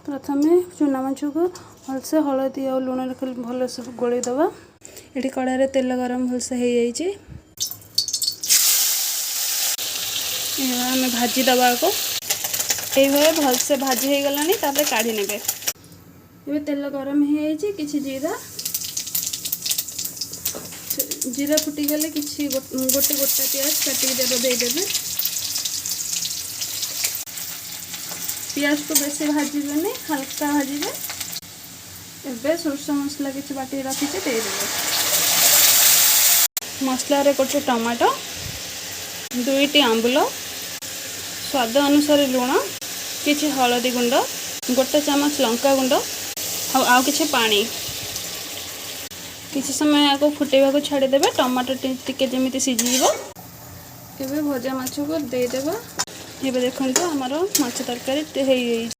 ପ୍ରଥମେ ଚୁନା ମାଛକୁ ଭଲସେ ହଳଦୀ ଆଉ ଲୁଣରେ ଖାଲି ଭଲସେ ଗୋଳେଇ ଦେବା। ଏଠି କଡ଼ାରେ ତେଲ ଗରମ ଭଲସେ ହେଇଯାଇଛି। ଆମେ ଭାଜି ଦେବା ଆକୁ। ଏଇଭାବେ ଭଲସେ ଭାଜି ହେଇଗଲାଣି, ତାପରେ କାଢ଼ି ନେବେ। ଏବେ ତେଲ ଗରମ ହେଇଯାଇଛି। କିଛି ଜିରା, ଜିରା ଫୁଟିଗଲେ କିଛି ଗୋଟେ ଗୋଟା ପିଆଜ କାଟିକି ଦେବେ, ଦେଇଦେବେ। ପିଆଜକୁ ବେଶୀ ଭାଜିବେନି, ହାଲକା ଭାଜିବେ। ଏବେ ସୋରିଷ ମସଲା କିଛି ବାଟିକି ରଖିଛି, ଦେଇଦେବେ। ମସଲାରେ ଗୋଟେ ଟମାଟୋ, ଦୁଇଟି ଆମ୍ବୁଲ, ସ୍ୱାଦ ଅନୁସାରେ ଲୁଣ, କିଛି ହଳଦୀ ଗୁଣ୍ଡ, 1 ଚାମଚ ଲଙ୍କା ଗୁଣ୍ଡ ଆଉ ଆଉ କିଛି ପାଣି। କିଛି ସମୟ ଏହାକୁ ଫୁଟେଇବାକୁ ଛାଡ଼ିଦେବେ, ଟମାଟୋ ଟିକେ ଯେମିତି ସିଝିଯିବ। ଏବେ ଭଜା ମାଛକୁ ଦେଇଦେବା। ଏବେ ଦେଖନ୍ତୁ, ଆମର ମାଛ ତରକାରୀ ହେଇଯାଇଛି।